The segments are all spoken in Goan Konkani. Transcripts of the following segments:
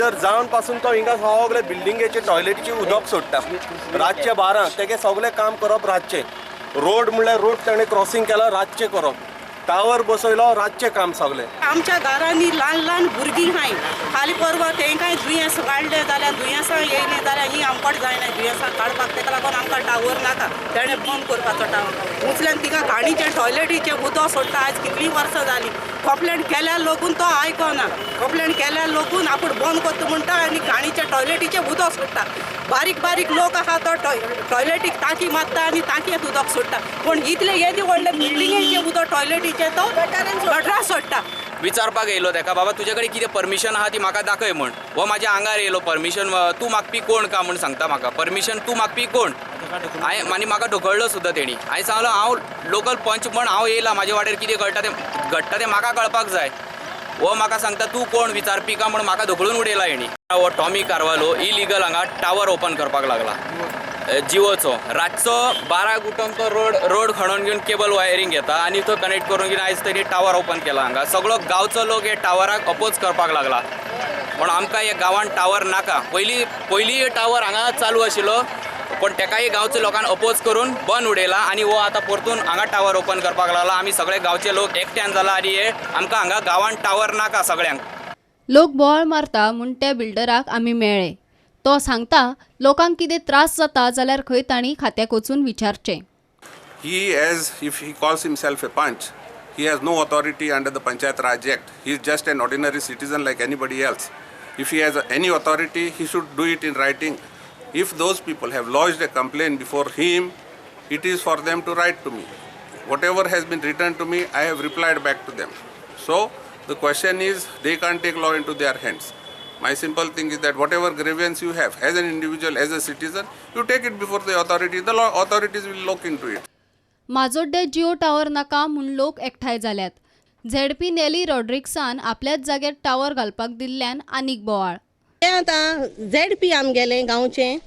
तर जावन पासून तो हिंगा सगळे बिल्डिंगेचे टॉयलेटीचे उदक सोडटा रातचे 12. तेगे सगळें काम करप रातचें. रोड म्हणल्यार रोड ताणें क्रॉसिंग केला, रातचें करप. टावर बसयलो, रातचें काम सगळें. आमच्या घरांनी ल्हान ल्हान भुरगीं आहाय. हालीं परवां तेंकांय दुयेंस काडलें जाल्यार, दुयेंसां येयलीं जाल्यार ही आमकां जायना दुयेंसां काडपाक. तेका लागून आमकां टावर नाका. तेणें बंद करपाचो टावर. उचल्यान तिका घाणीचें टॉयलेटीचें उदक सोडटा. आयज कितलीं वर्सां जालीं, कंप्लेन केल्यार लोकून तो आयकना. कंप्लेन केल्यार लोकून आपूण बंद करता म्हणटा आनी घाणीचें टॉयलेटीचें उदक सोडटा. बारीक बारीक लोक आहा, तो टॉयलेटीक टांकी मारता आनी टांकयेंत उदक सोडटा. पूण इतले येदे व्हडले बिल्डिंगेचें उदक टॉयलेटीचें तो गटरां सोडटा. विचारपाक येयलो तेका, बाबा तुजे कडेन कितें परमिशन आहा ती म्हाका दाखय म्हण. हो म्हाज्या आंगार येयलो. परमिशन तूं मागपी कोण का म्हूण सांगता म्हाका. परमिशन तूं मागपी कोण? हांवें आनी म्हाका ढकळ्ळो सुद्दां तेणी. हांवें सांगलो, हांव लोकल पंच म्हण हांव येयला, म्हाज्या वाड्यार कितें घडटा तें घडटा तें म्हाका कळपाक जाय. हो म्हाका सांगता तूं कोण विचारपी का म्हण. म्हाका धकळून उडयला हेणी. हो टॉमी कार्वालो इलिगल हांगा टावर ओपन करपाक लागला जिओचो. रातचो 12 उठोन तो रोड रोड खणोन घेवन केबल वायरींग घेता आनी तो कनेक्ट करून घेवन आयज तेणी टावर ओपन केला हांगा. सगळो गांवचो लोक हे टावराक अपोज करपाक लागला, पण आमकां हे गांवान टावर नाका. पयलीं पयलीं टावर हांगा चालू आशिल्लो, पण तेकाय गांवच्या लोकांक अपोज करून बंद उडयला आनी हो आतां परतून हांगा टावर ओपन करपाक लागला. आमी सगळे गांवचे लोक एकट्यान जाला आनी हे आमकां हांगा गांवान टावर नाका सगळ्यांक. लोक बोवाळ मारता म्हूण त्या बिल्डराक आमी मेळ्ळे. तो सांगता, लोकांक कितें त्रास जाता जाल्यार खंय तांणी खात्याक वचून विचारचें. He, as if he calls himself a Panch, he has no authority under the Panchayat Raj Act. He is just an ordinary citizen like anybody else. If he has any authority, he should do it in writing. If those people have lodged a complaint before him, it is for them to write to me. Whatever has been written to me, I have replied back to them. So the question is, they can't take law into their hands. My simple thing is that whatever grievance you have as an individual, as a citizen, you take it before the authority. The law authorities will look into it. Majorda Jio tower नाका म्हूण लोक एकठांय जाल्यात. झेडपी नेली रॉड्रिक्सान आपल्याच जाग्यार टावर घालपाक दिल्ल्यान आनीक बोवाळ. तें आतां झेड पी आमगेलें गांवचें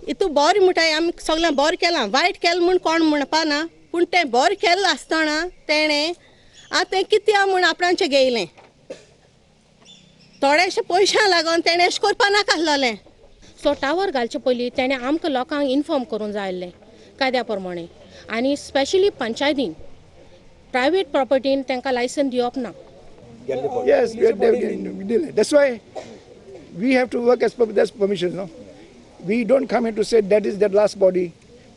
इतू बरें म्हणटाय, आमी सगळें बरें केलां. वायट केलें म्हूण कोण म्हणपा ना, पूण तें बरें केल्लें आसतना तेणें आतां तें कित्याक म्हूण आपणाचें घेयलें? थोडेशे पयशां लागून तेणें अशें करपा नाका आसलोलें. सो टावर घालचे पयलीं तेणें आमकां लोकांक इन्फॉर्म करूंक जाय आसलें कायद्या प्रमाणे आनी स्पेशली पंचायतीन. प्रायवेट प्रॉपर्टीन तांकां लायसन दिवप ना. Yes, we are delay. That's why we have to work as per that's permission. No, we don't come here to say that is the last body.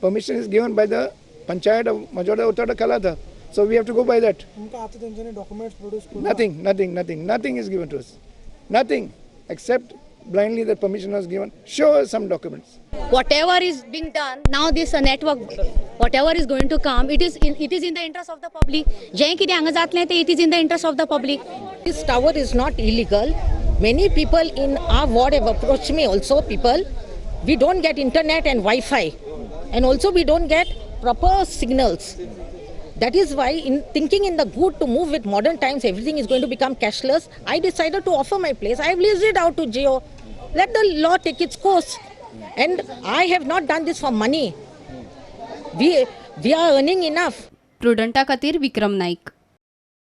Permission is given by the panchayat of Majorda Uttarda Kalata. So we have to go by that. तुमकां आतां तेंच्यांनी डॉक्युमेंट्स प्रोड्यूस करून Nothing, nothing, nothing, nothing is given to us. Nothing except blindly that permission was given. Show us some documents. Whatever is being done now, this network, whatever is going to come, it is in the interest of the public. जें कितें हांगा जातलें तें it is in the interest of the public. This tower is not illegal. Many people in our ward have approached me also. People, we don't get internet and Wi-Fi, and also we don't get proper signals. That is why, in thinking in the good to move with modern times, everything is going to become cashless. I decided to offer my place. I have leased it out to Jio. Let the law take its course. And I have not done this for money. We are earning enough. प्रुडंटा खातीर विक्रम नाईक.